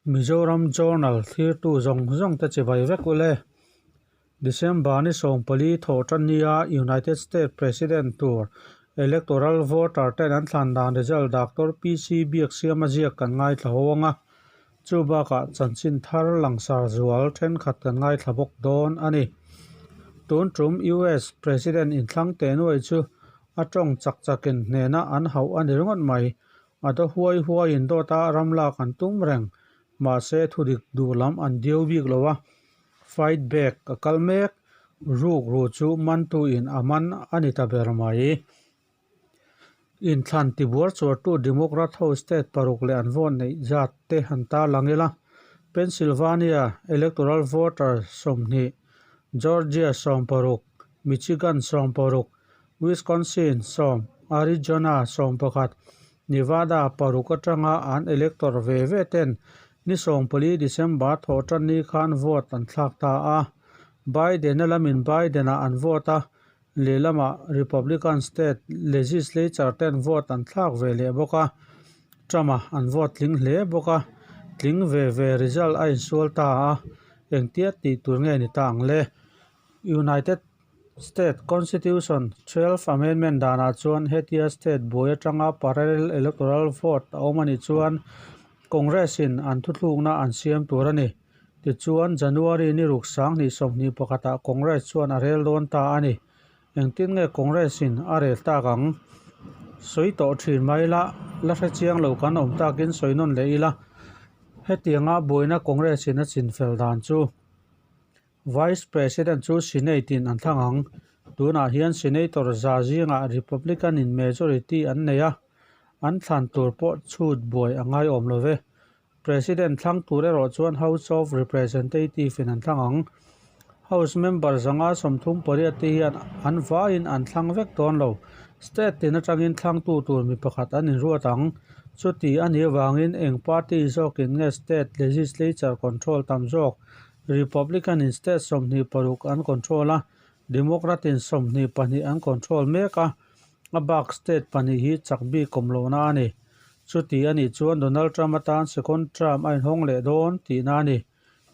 Mizoram Journal thlirtu zawng zawng te chibai vek ule. December ni 14 thawh nia United States President tur Electoral voter ten an thlan dan result Doctor PC Biak Siama ziak kan ngaithla ho anga chu bakah chanchin thar langsar zual thenkhat kan ngaithla bawk dawn a ni. Tun tum US President inthlang te nuai chu a tawng chak chakin hnena an hauh a ni ringawt mai. A daw huai huaiin dawta ram lak an tum reng. Mahse thudik duh lam an diau bik lo a. Fight back a kal mek. Ruk ru chu mantuin a man a ni ta ber mai. Inthlan tibuar chuartu Democrat ho state paruk leh an vote neih zat te han tarlang ila. Pennsylvania electoral voter 20, Georgia 16, Michigan 16, Wisconsin 10, Arizona 11, Nevada paruk atanga an elector ve ve ten ni 14 December thawh tan ni khan vote an thlak ta a. Biden-a lamin Biden-a an vote a, lehlamah Republican state legislature ten vote an thlak ve leh bawk a, Trump-a an vote tling hle bawk a, tling ve ve result a insual ta a, engtia tih tur nge ni ta ang le? United State Constitution 12th Amendment danah chuan hetia state buai atanga parallel electoral vote a awm a nih chuan Congress-in an thuthlukna an siam tur a ni. Tichuan, January ni ruk 2021 ah Congress chuan a rel dawn ta a ni. Engtin nge Congress-in a rel tak ang? Sawi tawh thin mai la, la hre chiang lo kan awm takin sawi nawn leh ila. Hetianga buaina Congress-in a chinfel dan chu Vice President chu Senate-in an thlang ang. Tunah hian Senator za zingah Republican-in majority an nei a, an thlan tur pawh chhut buai a ngaiawm lo ve. President thlang tur erawh chuan House of Representative in an thlang ang. House member 138 te hian an vaiin an thlang vek dawn lo. State tin atangin thlangtu tur mi pakhat an inruat ang. Chuti a nih avangin eng party zawkin nge state legislature control tam zawk? Republican in state 26 an control a, Democrat in 22 an control mek a, a bak state pahnih hi chak bik awm lohna a ni. Chuti a nih chuan Donald Trump atan second term a inhawng leh dawn tihna a ni.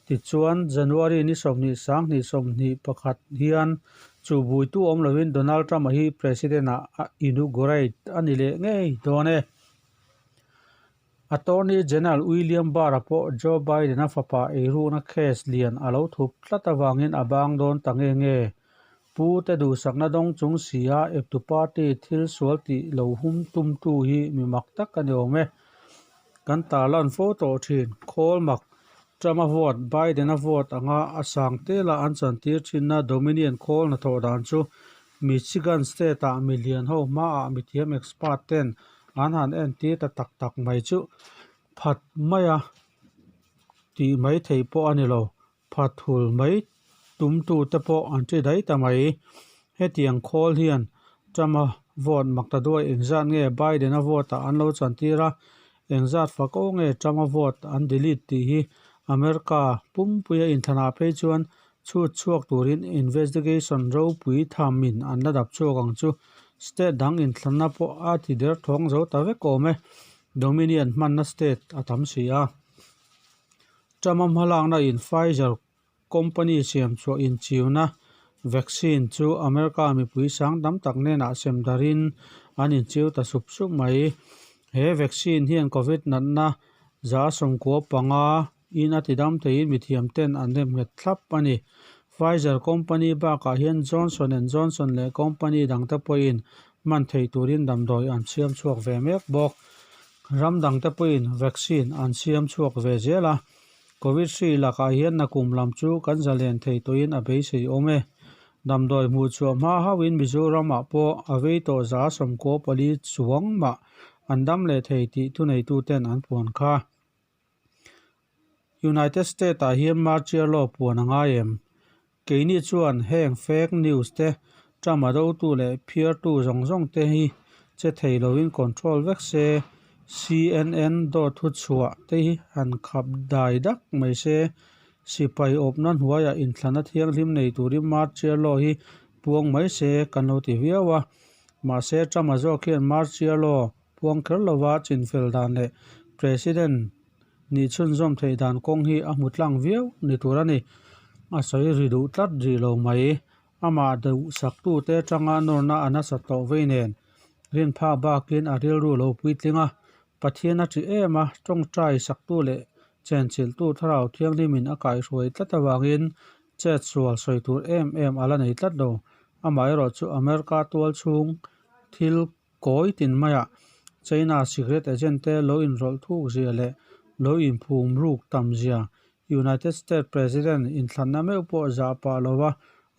Tichuan, January ni 20 2021 hian chu buitu awm lovin Donald Trump-a hi President-ah a inaugurate a ni leh ngei dawn e. Attorney General William Barr-a pawh Joe Biden-a fapa eirukna case lian a lo thup tlat avangin a bang dawn ta nge nge. Pu te duhsakna dawng chung si a eptu party thil sual tih lo hum tumtu hi mi mak tak a ni awm e. Kan tarlan fo tawh thin. Khawl mak, Trump-a vote, Biden-a vote anga a sang tela an chantir thinna Dominion khawl hnathawh dan chu Michigan state-ah milian ho hmaah mithiam expert ten an han entir ta tak tak mai chu phat maia tih mai theih pawh a ni lo. Phat hul mai tumtute pawh an thi daih ta mai. Hetiang khawl hian Trump-a vote mak ta duai engzat nge Biden-a vote-ah an lo chantir a, engzat fak aw nge Trump-a vote an delete tih hi America pumpuia inthlanah phei chuan chhut chhuak turin investigation ropui thamin an la dap chhuak ang chu. State dang inthlanna pawh a ti der thawng zo ta vek awm e. Dominion hmanna state a tam si a. Trump-a hmalakna in Pfizer company siam chhuah inchiuna vaccine chu America mipui sang tam tak hnenah sem darin an inchiu ta sup sup mai. He vaccine hian Covid natna 95 in a tidam theiin mithiam ten an rem nghet thlap a ni. Pfizer company bakah hian Johnson and Johnson leh company dangte pawhin hman theih turin damdawi an siam chhuak ve mek bawk. Ram dangte pawhin vaccine an siam chhuak ve zel a, Covid hri lakah hian nakum lam chu kan zalen thei tawhin a beisei awm e. Damdawi hmuh chhuah hma hauhin Mizoramah pawh a vei tawh 94 chuang mah an dam leh thei tih thuneituten an puan kha. United States-ah hian martial law puan a ngai em? Keini chuan heng fake news te, Trump a dotu leh phiartu zawng zawng te hi che thei loin control vek se, CNN dawt thu chhuah te hi han khap dai dak mai se, sipai awpna hnuaiah inthlanna thianghlim nei turin Martial Law hi puang mai se kan lo ti viau a. Mahse, Trump-a zawk hian Martial Law puang kher lova chinfel dan leh President nih chhunzawm theih dan kawng hi a hmu tlang viau ni tur a ni. A sawi ri duh tlat rih lo mai. Amah duhsaktute atanga nawrna a nasa tawh vei nen rinphak bakin a rilru lo puitling a, Pathian a ṭih em a, tawngtai saktu leh chenchilhtu thlarau thianghlimin a kaihhruai tlat avangin chet sual sawi tur em em a la nei tlat lo. Amaherawhchu America tual chhung thil Kawi tin maiah China secret agent te lo inrawlh thuk zia leh lo inphum ruk tam zia United States President inthlanna meuh pawh zah pah lova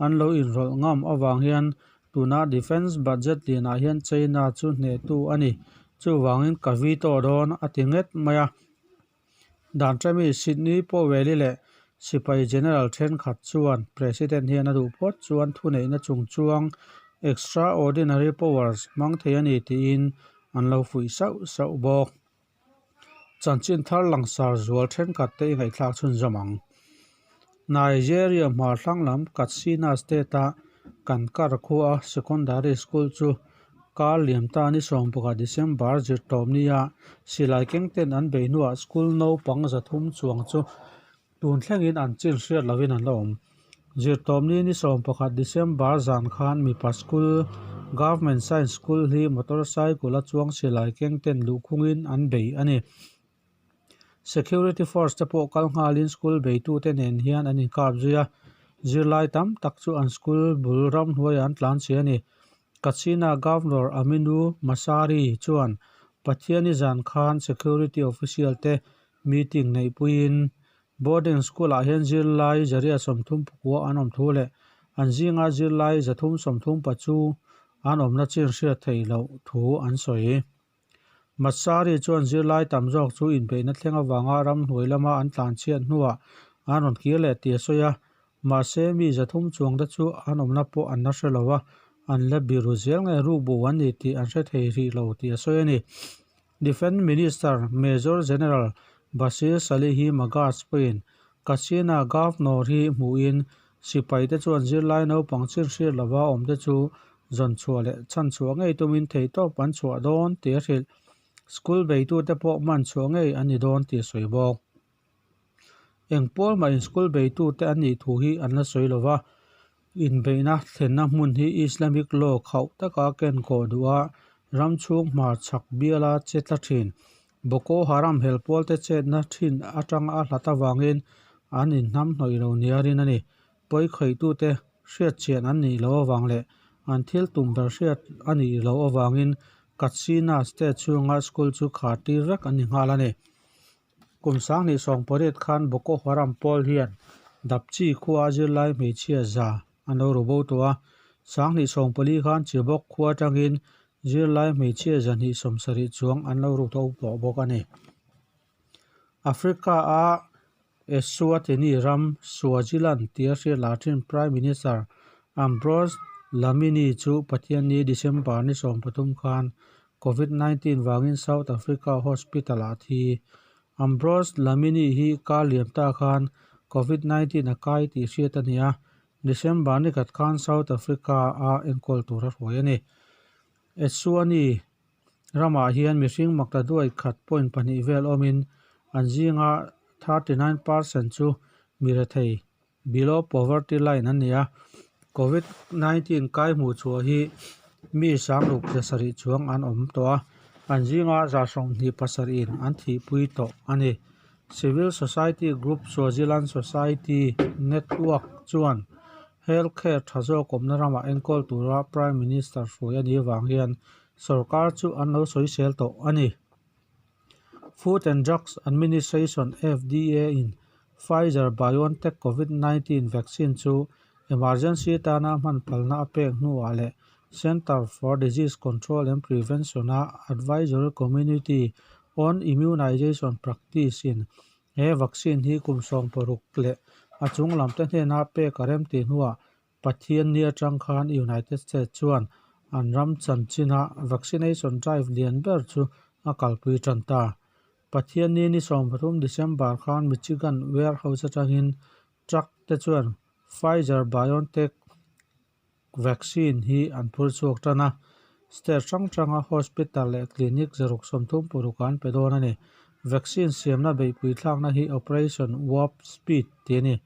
an lo inrawlh ngam avang hian tuna defence budget lianah hian China chu hnehtu a ni. Chuvangin ka veto dawn a ti nghet mai a. Dan Trump-i Sidney Powell-i leh sipai general thenkhat chuan President hian a duh phawt chuan thuneihna chungchuang extraordinary powers hmang thei a ni tiin an lo fuih sauh sauh bawk. Chanchin thar langsar zual thenkhat te i ngaihthlak chhunzawm ang. Nigeria hmar thlang lam Katsina State-a Kankar khua Secondary School chu kar liam ta ni sawmpakhat December zirtawp nia silai keng ten an beih hnuah school naupang zathum chuang chu tun thlengin an chin hriat lovin an la awm. Zirtawp ni ni sawmpakhat December zan khan mipa school Government Science School hi motorcycle a chuang silai keng ten luhkhungin an bei a ni. Security force te pawh kal nghalin school beitute nen hian an inkap zui a, zirlai tam tak chu an school bul ramhnuaiah an tlan si a ni. Katsina Governor Aminu Masari chuan Pathiani zan khan security official te meeting neihpuiin boarding school ah hian zirlai zaria 34 an awm thu leh an zinga zirlai 333 chu an awmna chin hriat theih loh thu an sawi. Masari chuan zirlai tam zawk chu inbeihna thleng avanga ramhnuai lama an tlanchhiat hnuah an rawn kir leh tih a sawi a, mahse mi 300 chuangte chu an awmna pawh an la hre lo a, an la biru zel nge rukbo an ni tih an hre thei rih lo tih a sawi a ni. Defence Minister Major General Bashir Salihi Magas pawhin Katsina Governor hi hmuhin Sipaite chuan zirlai naupang chin hriat lova awmte chu zawn chhuah leh chhan chhuah ngei tumin theihtawp an chhuah dawn tih a hrilh. School beitute pawh man chhuah ngei an ni dawn tih a sawi bawk. Eng pawl mahin school beitute an nih thu hi an la sawi lova, inbeihna thlenna hmun hi Islamic law khauh taka ken kawh duh a, ram chhung hmarchhak biala che tla thin. Boko Haram hel pawlte chetna thin atanga a hlat avangin an inhnamhnawih lo nia rin a ni. Pawi khawihtute hriatchian an nih loh avang leh an thil tum ber hriat a nih loh avangin Katsina state chhunga school chu khar tir vek an ni nghal a ni. Kum 2018 khan Boko Haram pawl hian Dapchi khua zirlai hmeichhia za an lo ru bo tawh a, 2014 khan Chibok khua atangin Zirlai hmeichhia 270 chuang an lo ru tho tawh bawk a ni. Africa-a Eswatini ram Swaziland tia hriat lar thin Prime Minister Ambrose Dlamini chu Pathianni December ni 13 khan Covid 19 vangin South Africa Hospital-ah a thi. Ambrose Dlamini hi kar liam ta khan Covid 19 a kai tih hriat a ni a, December ni khat khan South Africa-a enkawl tur a hruai a ni. Eswatini ramah hian mihring makta duai khat point pahnih vel awmin an zinga 39% chu mi rethei, below poverty line, an ni a. Covid 19 kai hmuh chhuah hi mi 6700 chuang an awm tawh a, an zinga 27% in an thihpui tawh a ni. Civil society group Swaziland Society Network chuan health care tha zawk awmna ramah enkawl tura Prime Minister hruai a nih avang hian sorkar chu an lo sawisel tawh a ni. Food and Drugs Administration, FDA, in Pfizer-BioNTech Covid 19 vaccine chu emergency tana hman phalna a pek hnuah leh Centre for Disease Control and Prevention-a Advisory Community on Immunization Practice in he vaccine hi kum 16 leh a chung lamte hnena pek a rem tih hnuah Pathianni atang khan United States chuan an ram chanchina vaccination drive lian ber chu a kalpui tan ta. Pathianni ni 13 December khan Michigan warehouse atangin truck te chuan Pfizer-BioNTech vaccine hi an phur chhuak tan a, state hrang hranga hospital leh clinic 136 an pe dawn a ni. Vaccine siamna beihpui thlakna hi Operation Warp Speed tih a ni.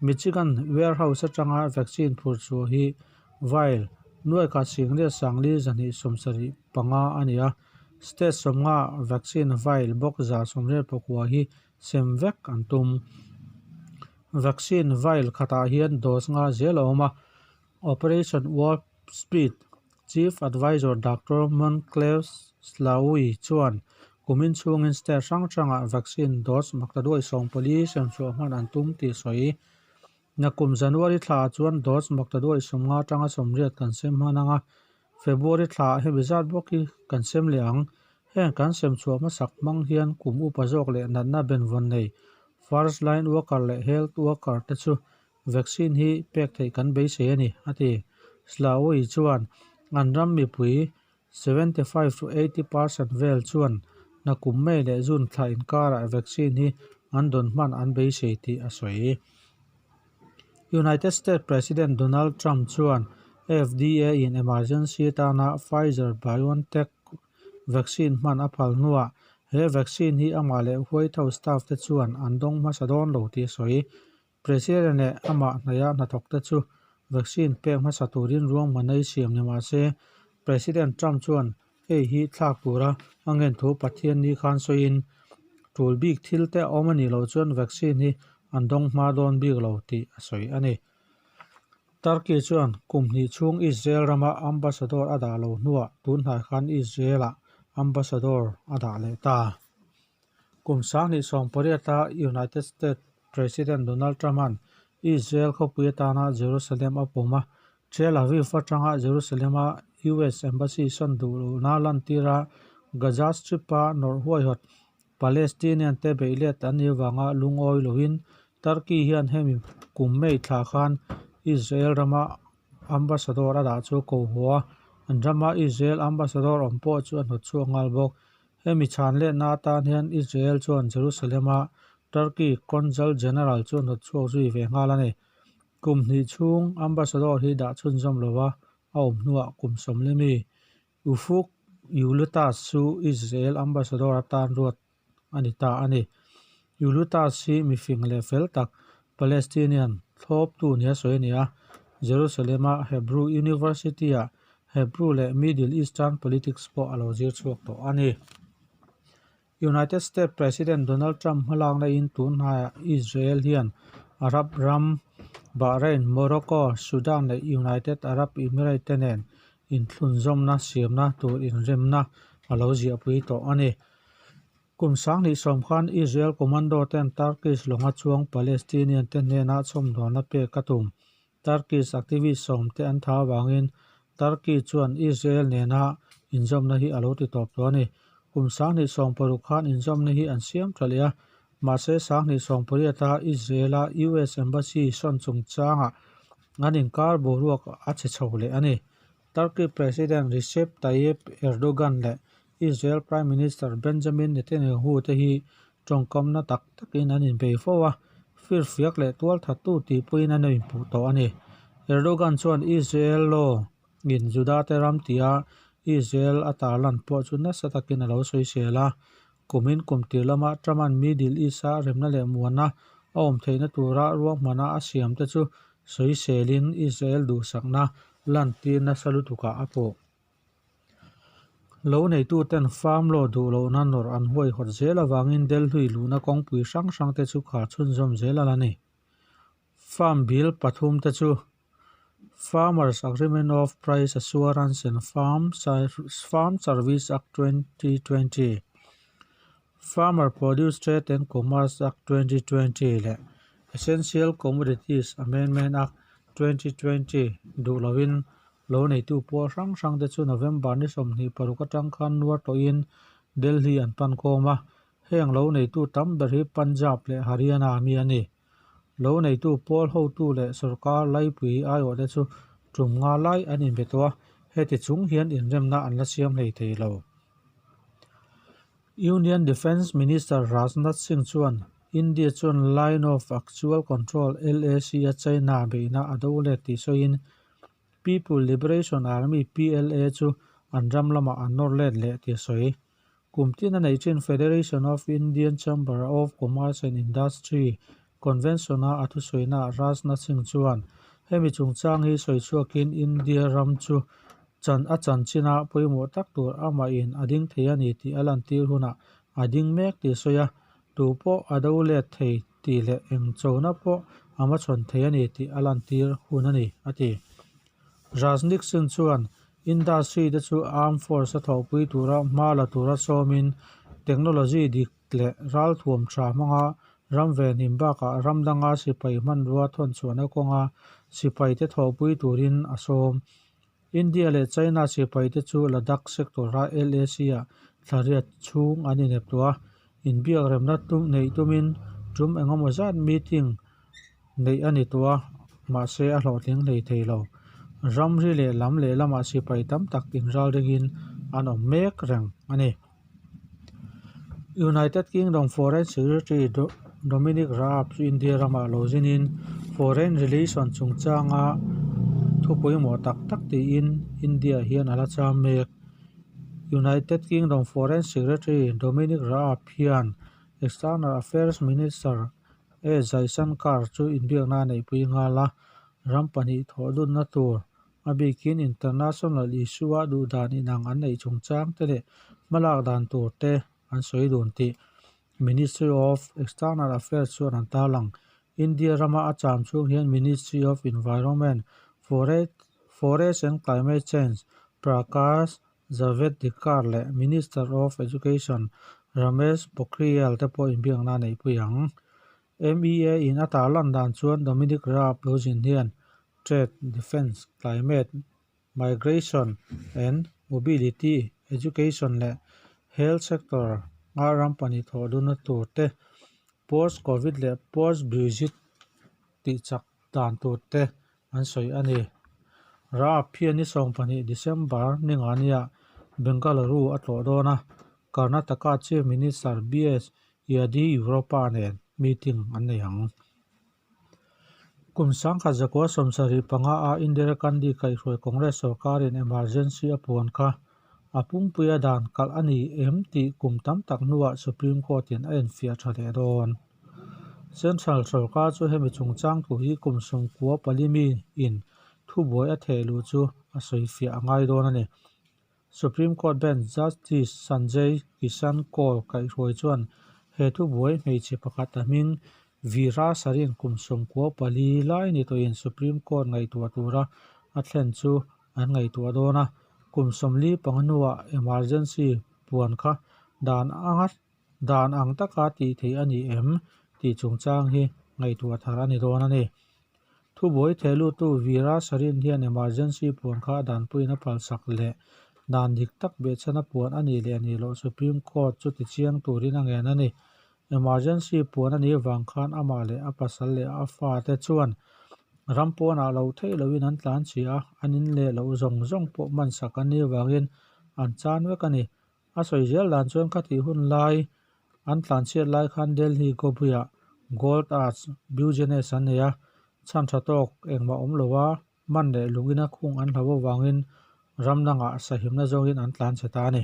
Michigan warehouse atanga vaccine phur chhuah hi vial nuaikhat singriat sangli 275 a ni a, state 50 vaccine vial bawk 189 hi sem vek an tum. Vaccine vial khatah hian dose nga zel a awm a, Operation Warp Speed Chief Advisor Doctor Monclave Slaoui chuan kumin chhungin state hrang hrangah vaccine dose maktaduai 14 sem chhuah hman an tum tih sawi. Nakum January thlaah chuan dose maktaduai 50 atanga 80 kan sem hman ang a, February thlaah hemi zat bawk hi kan sem leh ang. Heng kan sem chhuah hmasak hmang hian kum upa zawk leh natna benvawn nei first line worker leh health worker te chu Vaccine hi pek theih kan beisei a ni, a ti. Slaoui chuan an ram mipui 75 to 80 percent vel chuan nakum May leh June thla inkarah vaccine hi an dawn hman an beisei tih a sawi. United States President Donald Trump chuan FDA in emergency atana Pfizer-BioNTech vaccine hman a phal hnuah he vaccine hi amah leh White House staff te chuan an dawng hmasa dawn lo tih a sawi. President leh amah hnaia hnathawkte chu vaccine pek hmasa turin ruangman ei siam ni mah se, President Trump chuan hei hi thlak tura a ngen thu Pathianni khan sawiin, tul bik thil te a awm a nih loh chuan vaccine hi an dawng hma dawn bik lo tih a sawi a ni. Turkey chuan kum hnih chhung Israel rama ambassador a dah lo hnuah tunhnai khan Israel-ah ambassador a dah leh ta. Kum 2018-a United States President Donald Trump-a'n Israel khawpui atana Jerusalem a pawm a, Tel Aviv atanga Jerusalem-a US Embassy sawn duh lohna lantira Gaza Strip-a nawrh huaihawt Palestinian-te beih let an nih avanga lungawi loin Turkey hian hemi kum May thla khan Israel rama ambassador a dah chu a ko haw a, an rama Israel ambassador awm pawh chu a hnawt chhuak nghal bawk. Hemi chhan letna atan hian Israel chuan Jerusalem-a Turkey Consul General chu a hnawt chhuak zui ve nghal a ni. Kum hnih chhung ambassador hi dah chhunzawm lova a awm hnuah kum 40 mi Ufuk Yulutas chu Israel ambassador atan ruat a ni ta a ni. Yulutas hi mifing leh fel tak Palestinian thlawptu nia sawi a ni a, Jerusalem-a Hebrew University-ah Hebrew leh Middle Eastern politics pawh a lo zir chhuak tawh a ni. United States President Donald Trump hmalakna in tun hnaiah Israel hian Arab ram Bahrain, Morocco, Sudan leh United Arab Emirates te nen inthlunzawmna siamna tur inremna a lo ziahpui tawh a ni. Kum 2010 khan Israel commando ten Turkish lawnga chuang Palestinian te hnenah chhawmdawnna pek a tum. Turkish activist 10 te an tha avangin Turkey chuan Israel nena inzawmna hi a lo ti tawp tawh a ni. Kum 2016 khan inzawmna hi an siam tha leh a, mahse 2018-a Israel-a US Embassy sawn chungchangah an inkar boruak a chhe chho leh a ni. Turkey President Recep Tayyip Erdogan leh Israel Prime Minister Benjamin Netanyahu te hi tawngkamna tak takin an inbei fo a, firfiak leh tualthattu tih pawhin an inpuh tawh a ni. Erdogan chuan Israel law in Juda te ram tia Israel a tarlan pawh chu nasa takin a lo sawisel a, kumin kum tir lama Trump-a'n Middle East-a remna leh muanna a awm theihna tura ruahmana a siam te chu sawiselin Israel duhsakna lantir nasa lutukah a puh. Lo neituten farm law duh lohna nawrh an huaihawt zel avangin Delhi luhna kawngpui hrang hrang te chu khar chhunzawm zel a la ni. Farm bill pathum te chu Farmers Agreement of Price Assurance and Farm Farm Service Act 2020, Farmer Produce Trade and Commerce Act 2020 leh Essential Commodities Amendment Act 2020 duh loin Lo neitu pawl hrang hrang te chu November ni 26 atang khan nuar tawhin Delhi an pan khawm a, heng lo neitu tam ber hi Punjab leh Haryana mi a ni. Lo neitu pawl hotu leh sorkar laipui aiawh te chu tum nga lai an inbe tawh a, heti chung hian inremna an la siam hlei thei lo. Union Defence Minister Rajnath Singh chuan India chuan Line of Actual Control, LAC, a China beihna a do let tih sawiin People Liberation Army, PLA, chu an ram lamah an nawr let leh tih a sawi. Kum tin a neih thin Federation of Indian Chamber of Commerce and Industry Convention-a a thusawiinaah Rajnath Singh chuan hemi chungchang hi sawi chhuakin India ram chu chan a chanchina pawimawh tak tur amahin a ding thei a ni tih a lantir hunah a ding mek tih a sawi a, tu pawh a do let thei tih leh eng chona pawh a hmachhawn thei a ni tih a lantir hun a ni, a ti. Rajnik Singh chuan industry te chu armed force a thawhpui tura hma la tura sawmin technology dik leh ralthuam tha hmanga ram venhim bakah ram danga sipai hmanrua thawnchhuahna kawnga sipaite thawhpui turin a sawm. India leh China sipaite chu Ladakh sector-a LAC-ah thlariat chhung an inep tawh a, inbiak remna tum neih tumin tum engemaw zat meeting neih a ni tawh a, mahse a hlawhtling hlei thei lo. Ramri leh lam lehlamah sipai tam tak inralringin an awm mek reng a ni. United Kingdom Foreign Secretary Dominic Raab chu India ramah lo zinin foreign relation chungchanga thu pawimawh tak tak tiin India hian a la cham mek. United Kingdom Foreign Secretary Dominic Raab hian External Affairs Minister S Jaishankar chu inbiakna a neihpui nghal a, ram pahnih thawh dunna tur A bikin international issue-a duh dan inang an neih chungchang te leh hmalak dan tur te an sawi dun tih Ministry of External Affairs chuan an tarlang. India rama a cham chhung hian Ministry of Environment, Forest and Climate Change Prakash Javadekar leh Minister of Education Ramesh Pokhriyal te pawh inbiakna a neihpui ang. MEA in a tarlan dan chuan Dominic Raab lo zin hian Trade, Defence, Climate, Migration and Mobility, Education leh Health sector a ram pahnih thawh dunna tur te, Post-Covid leh Post-Brexit tih chak dan tur te an sawi a ni. Raab hian ni 20 December ni ngania Bengaluru a tlawh dawn a, Karnataka Chief Minister BS Yediyurappa nen meeting an nei ang. Kum 1975 a Indira Gandhi kaihhruai Congress sorkarin emergency a puan kha a pumpuia dan kalh a ni em tih kum tam tak hnuah Supreme Court-in a enfiah tha leh dawn. Central sorkar chu hemi chungchang thu hi kum 94 mi in thubuai a theh luh chu a sawifiah a ngai dawn a ni. Supreme Court Bench Justice Sanjay Kishan Kaul kaihhruai chuan he thubuai hmeichhe pakhat a hming Veera Sarin kum 94 lai ni tawhin Supreme Court ngaihtuah tura a thlen chu an ngaihtuah dawn a, kum 45 hnuah emergency puan kha dan anga Dan ang taka tih theih a ni em tih chungchang hi ngaihtuah thar a ni dawn a ni. Thubuai thehluttu Veera Sarin hian emergency puan kha a danpuiin a phalsak leh dan dik tak behchhana puan a nih leh a nih loh Supreme Court chu tichiang turin a ngen a ni. Emergency puan a nih vang khan amah leh a pasal leh a fate chuan ram pawnah lo theih lohin an tlan chhia a, an in leh loh zawng zawng pawh hmansak an nih vangin an chan vek a ni. A sawi zel dan chuan khatih hun lai an tlanchhiat lai khan Delhi khawpuiah Gold Arts Business an nei a, chhan tha tawk engmah awm lo a, man leh lungin a khung an hlo avangin ram dangah sahimna zawngin an tlanchhe ta a ni.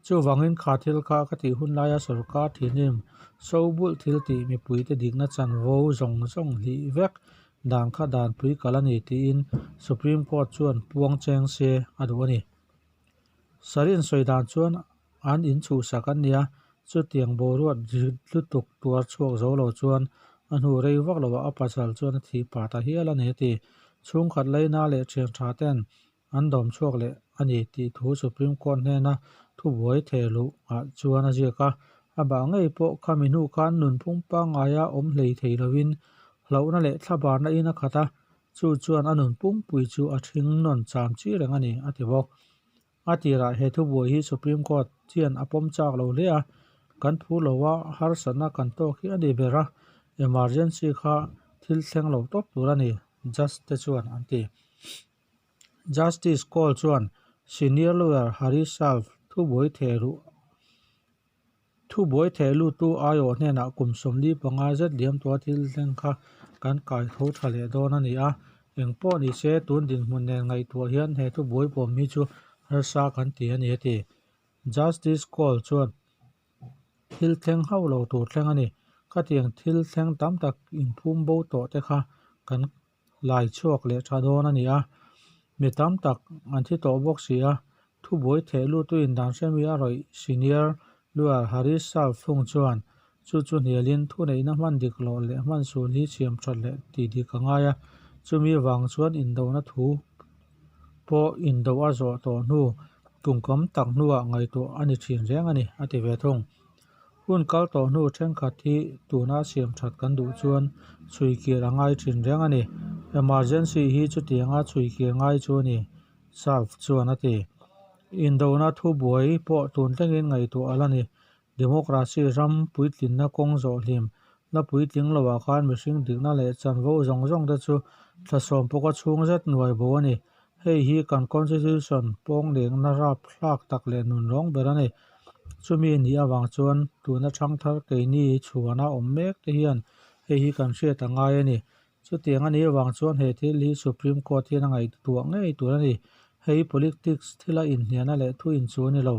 Chuvangin kha thil kha khatih hun laia sorkar thinrim so bulh thil tih mipuite dikna chanvo zawng zawng hlih vek dan kha danpui kal a ni tiin Supreme Court chuan puang cheng se a duh a ni. Sarin sawi dan chuan an inchhuhsak an nia, chutiang boruat rit lutuk tuar chhuak zo lo chuan a hnu rei vak loah a pasal chuan a thih pah ta hial a ni a ti. Chhungkhat Laina leh thian tha ten an dawm chhuak leh a ni tih thu Supreme Court hnena thubuai theh luh ah chuan a ziak a, a bah ngei pawh khami hnu khan nunphung pangngaia awm hlei thei loin hlauhna leh thlabarna in a khat a, Chu chuan a nun pumpui chu a ṭhing nawn cham chi reng a ni, a ti bawk. A tirah he thubuai hi Supreme Court hian a pawm chak lo hle a, kan phu lo a, harsatna kan tawk hi a ni ber a, emergency kha thil thleng lo tawp tur a ni, Judge te chuan an ti. Justice Kaul chuan Senior Lawyer Hari Salve thubuai theh ruh. Thubuai theh luttu aiawh hnenah kum 45 zet liam tua thil thleng kha kan kai tho tha leh dawn a ni a. Eng pawh ni se, tun dinhmun nen ngaihtuah hian he thubuai pawm hi chu harsa kan ti a ni a ti. Justice Kaul chuan thil thleng hauh lo tur thleng a ni. Khatiang thil thleng tam tak inphum bo tawh te kha kan lai chhuak leh tha dawn a ni a, mi tam tak an thi tawh bawk si a, thubuai theh lutuin dan hremi a rawih senior lawyer Harish Salve thung chuan chu chu hnialin thuneihna hman dik loh leh hman sul hi siam that leh tih dik a ngai a, chumi vang chuan indona thu pawh indo a zawh tawh hnu kum kam tak hnuah ngaihtuah a ni thin reng a ni, a ti ve thung. Hun kal tawh hnu thenkhat hi tuna siam that kan duh chuan chhui kir a ngai thin reng a ni. Emergency hi chutianga chhui kir ngai chu a ni, Salve chuan a ti. Indona thubuai pawh tun thlengin ngaihtuah a la ni. Democracy ram puitlinna kawng zawh hlim la puitling loah khan mihring dikna leh chanvo zawng zawng te chu thla sawm pawka chhung zet nuai bo a ni. Hei hi kan Constitution pawnglengna rap hlak tak leh nun rawng ber a ni. Chumi nih avang chuan tuna thangthar keini chhuana awm mek te hian hei hi kan hriat a ngai a ni. Chutiang a nih avang chuan he thil hi Supreme Court hian a ngaihtuah ngei tur a ni. Hei politics thila inhniahna leh thu inchu a ni lo.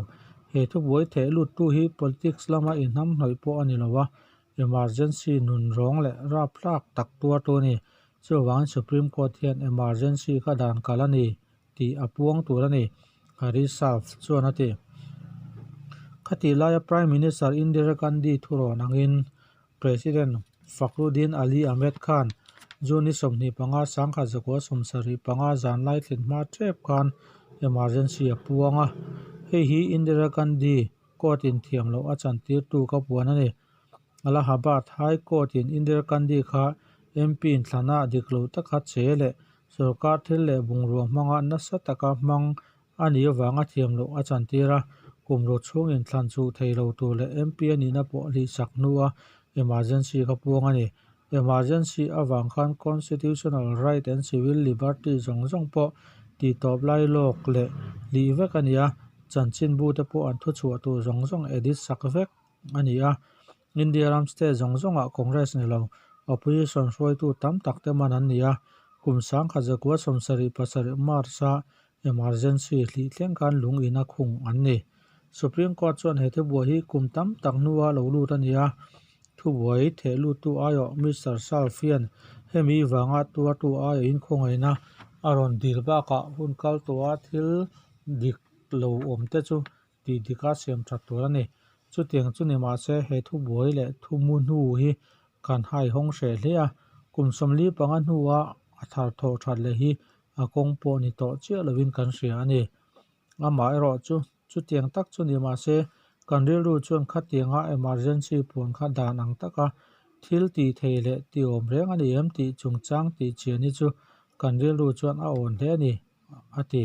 He thubuai theh luttu hi politics lama inhnamhnawih pawh a ni lo a, emergency nun rawng leh rapthlak tak tuartu a ni. Chuvangin Supreme Court hian emergency kha dan kal a ni tih a puang tur a ni, Harish Salve chuan a ti. Khatih laia Prime Minister Indira Gandhi thurawn angin President Fakhruddin Ali Ahmed khan June ni 25 1975 zan lai thlen hma tep khan emergency a puang a. Hei hi Indira Gandhi court in thiam loh a chantirtu ka puan a ni. Allahabad High Court in Indira Gandhi kha MP inthlana dik lo taka che leh sorkar thil leh bungrua hmanga nasa taka hmang a nih avanga thiam loh a chantir a, kum ro chhung inthlan chuh thei lo tur leh MP a nihna pawh hlihsak hnua emergency kha puang a ni. Emergency avang khan Constitutional right and civil liberty zawng zawng pawh tihtawp lai lawk leh hlih vek a ni a, chanchinbu te pawh an thuchhuah tur zawng zawng edit sak vek a ni a. India ram state zawng zawngah Congress ni lo, opposition hruaitu tam tak te man an ni a, kum 1977 March-a emergency hlih thleng khan lung ina khung an ni. Supreme Court chuan he thubuai hi kum tam tak hnua lo lut a ni a, thubuai theh luttu aiawh Mister Salve hian hemi vanga tuartu aiawhin khawngaihna a rawn dil bakah hun kal tawha thil dik lo awm te chu tih dika siam that tur a ni. Chutiang chu ni mahse he thubuai leh thumu hnu hi kan hai hawng hreh hle a, kum 45 hnua a thar thawh that leh hi a kawng pawh ni tawh chiah lovin kan hria a ni. Amaherawh chu chutiang tak chu ni mahse kan rilru chuan khatianga emergency puan kha dan ang taka thil tih thei leh tih awm reng a ni em tih chungchang tih chian hi chu kan rilru chuan a awn hle a ni, a ti.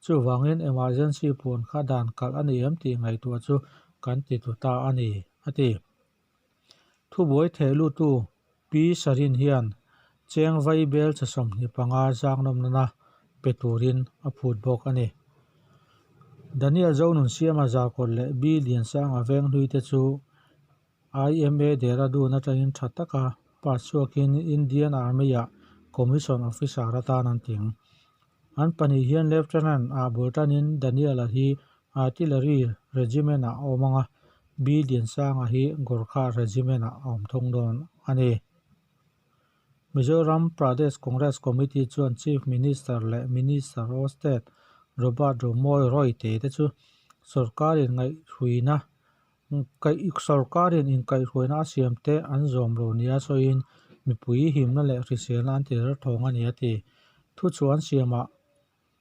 Chuvangin emergency puan kha dan kalh a ni em tih ngaihtuah chu kan ti tlu ta a ni, a ti. Thubuai theh lutu Pi Sarin hian cheng vai bel che 25 zak nawm nana pe turin a phut bawk a ni. Daniel Zonunsiama Zarkawt leh B Liansanga Venghlui te chu IMA Dehradun atangin tha taka pass chhuakin Indian Army-ah Commission Officer atan an tling. An pahnih hian Lieutenant ah bul tanin Daniel-a hi Artillery Regiment-ah a awm ang a, B Liansanga hi Gorkha Regiment-ah a awm thung dawn a ni. Mizoram Pradesh Congress Committee chuan Chief Minister leh Minister of State Robert Romawia Royte te chu sorkarin ngaihhruina Sorkarin inkaihhruaina a siam te an zawm lo nia sawiin mipui himna leh hriselna an ti rerthawng a ni a ti. Thuchhuah an siamah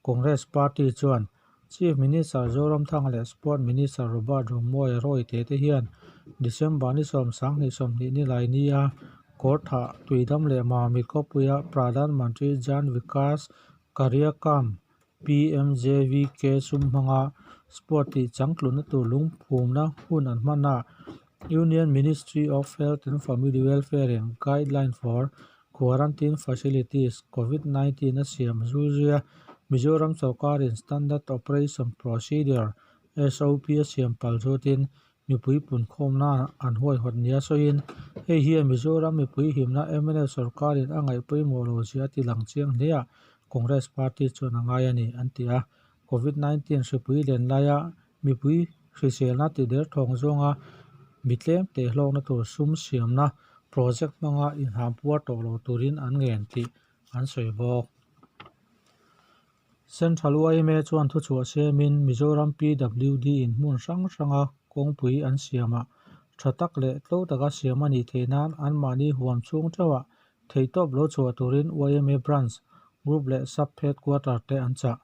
Congress Party chuan Chief Minister Zoramthanga leh Sport Minister Robert Romawia Royte te hian December ni 10 20 nilai nia Kawrthah Tuidam leh Mamit khawpuia Pradhan Mantri Jan Vikas Karyakram PMJVK sum hmanga sport tih changtlunna tur lungphumna hun an hman a, Union Ministry of Health and Family Welfare in Guideline for Quarantine Facilities Covid 19 a siam zui zui a, Mizoram sorkarin Standard Operation Procedure, SOP, a siam pal zutin. mipui punkhawmna an huaihawt nia sawiin, hei hian Mizoram mipui himna mnf sorkarin a ngaih pawimawh lo zia a tilang chiang hleah Congress party chuan a ngai a ni, an ti a. Covid 19 hripui len laia mipui hriselna tider thawng zawnga mi tlem teh hlawkna tur sum siamna project hmanga inhampuar tawh lo turin an ngen tih an sawi bawk. Central yma chuan thuchhuah siamin Mizoram PWD in hmun hrang hranga kawngpui an siamah tha tak leh tlo taka siam a nih theih nan anmahni huam chhung theuhah theihtawp lo chhuah turin yma Branch, Group leh Sub Headquarter te an chah.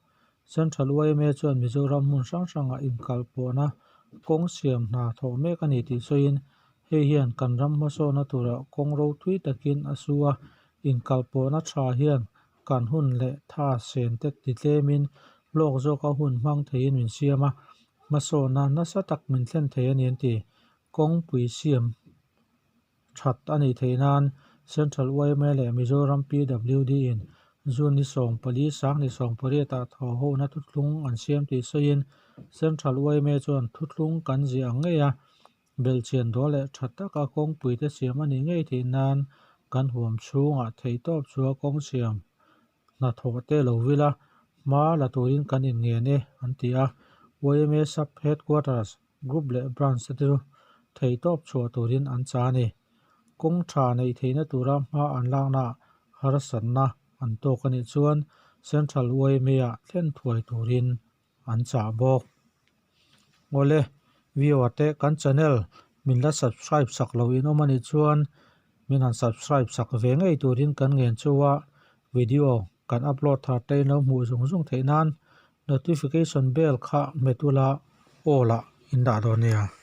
Central yma chuan Mizoram hmun hrang hrangah inkalpawhna kawng siam hna thawh mek a ni tih sawiin hei hian kan ram hmasawnna turah kawng ro thui takin a su a, inkalpawhna tha hian kan hun leh tha sen te ti tlemin hlawk zawka hun hmang theiin min siam a, hmasawnna nasa tak min thlen thei a ni an ti. Kawngpui siam that a nih theih nan Central yma leh Mizoram PWD in June ni 14 sang ni 18 ah thawhhona thuthlung an siam tih sawiin Central yma chuan thuthlung kan ziah ang ngei a, Belhchian dawl leh tha taka kawngpui te siam a nih ngei theih nan kan huam chhungah theihtawp chu a kawng siam hnathawh te lo vil a, hma la turin kan inngen e, an ti a. Yma Sub Headquarters, Group leh Branch te chu theihtawp chhuah turin an cha a ni. Kawng tha neih theihna tura hma an laknaah harsatna an tawk a nih chuan Central YMA-ah thlen thuai turin an chah bawk. Awle, viewer te kan channel min la subscribe sak lo in awm a nih chuan min han subscribe sak ve ngei turin kan ngen chu a, video kan upload thar te in lo hmuh zung zung theih nan notification bell kha hmet ula all ah in dah dawn nia.